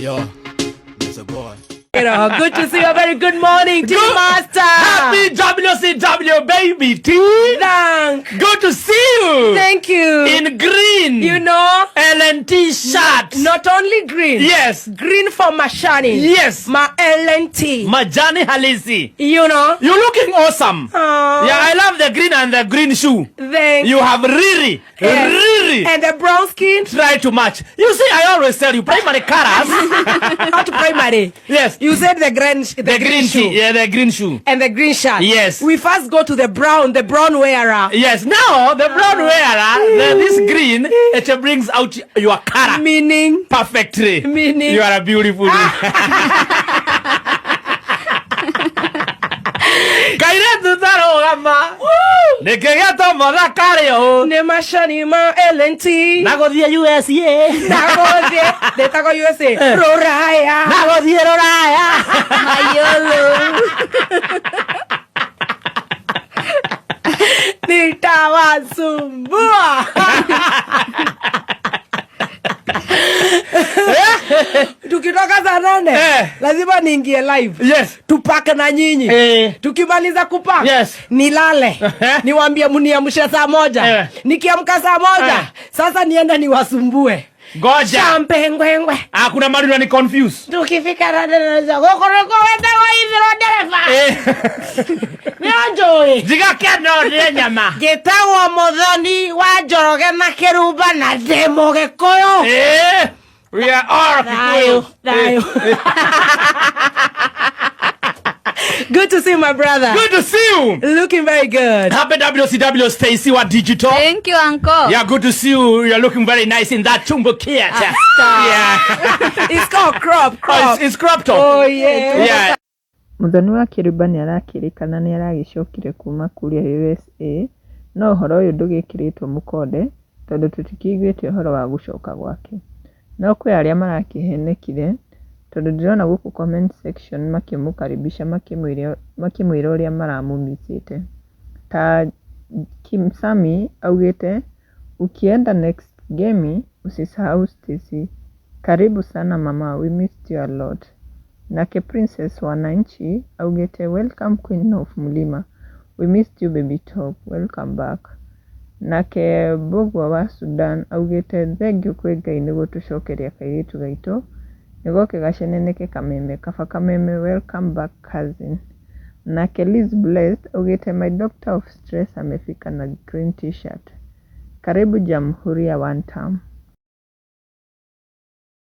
Yo, it's a boy. You know, good to see you. A very good morning, Team Master. Happy WCW baby T. Thank, Good to see you. thank you. In green. You know, LNT shirt. not only green. Yes. Green for Mashani. Yes. Ma LNT. Majani halisi. You know. You're looking awesome. Aw. Yeah, I love the green and the green shoe. Thank You have really, Yes. really And the brown skin. tried too much. You see, I always tell you, primary colors. Not primary. Yes. You said the The green shoe. shoe. Yeah, the green shoe. And the green shirt. Yes. We first go to the brown wearer. Yes. Now the brown wearer, this green, it brings out your color Meaning perfectly. Meaning- you are a beautiful. Kairetu tarũgama nĩkĩ gĩatũma thakare ũũ nĩ macani ma LNT. na gũthiĩ USA Na gũthiĩ ndĩtagwo USA. Rũraya. na gũthiĩ rũraya. Mayolo. Nitawasumbua. Tukitoka saa 8 lazima niingie live. Tupake na nyinyi. Tukimaliza kupak nilale, niwaambie mniamshe saa 1. Nikiamka saa 1 sasa nienda niwasumbue. Ngoja. Champengwengwe. Ah, kuna mali ni confuse. Tukifika gũkũ nĩkuo wetagwo ithĩro ndereba. Nĩũnjũĩ. Njiga keno ndĩe nyama. Ngĩtagwo Mũthoni wa Njoroge na Kĩrumba na ndĩ Mũgĩkũyũ. We are all Thayo, Kikuyu. thayo. Good to see you, my brother. Good to see you. Looking very good. Happy WCW Stacy wa digital. Thank you, uncle. Yeah, good to see you. You're looking very nice in that tumbukia. Stop. Yeah. It's called crop, Oh, crop. it's crop top. Oh, yeah. Yeah. Mũthoni wa Kĩrumba nĩarakĩrĩkana nĩaragĩcokire kuma kũrĩa USA no ũhoro ũyũ ndũgĩkĩrĩtwo mũkonde tondũ tũtikĩiguĩte ũhoro wa gũcoka gwake. No kwĩ arĩa marakĩhenekire tondũ ndĩrona gũkũ comment section makĩmũkaribisha makĩmwĩra ũrĩa maramũmicĩte. Ta Kim Sami augĩte ukienda next game usisahau Stacy. Karibu sana mama, we missed you a lot. Nake Princess Wananchi augĩte welcome Queen of Mlima. We missed you baby top. Welcome back. Nake Mbũgua wa Sudan augĩte thengiũ kwĩ Ngai nĩ gũtũcokeria kairĩtu gaitũ nĩgoke gaceneneke kameme kaba kameme welcome back cousin. Nake Liz Blessed augĩte my doctor of stress amefika na green t-shirt. Karibu Jamhuri ya one term.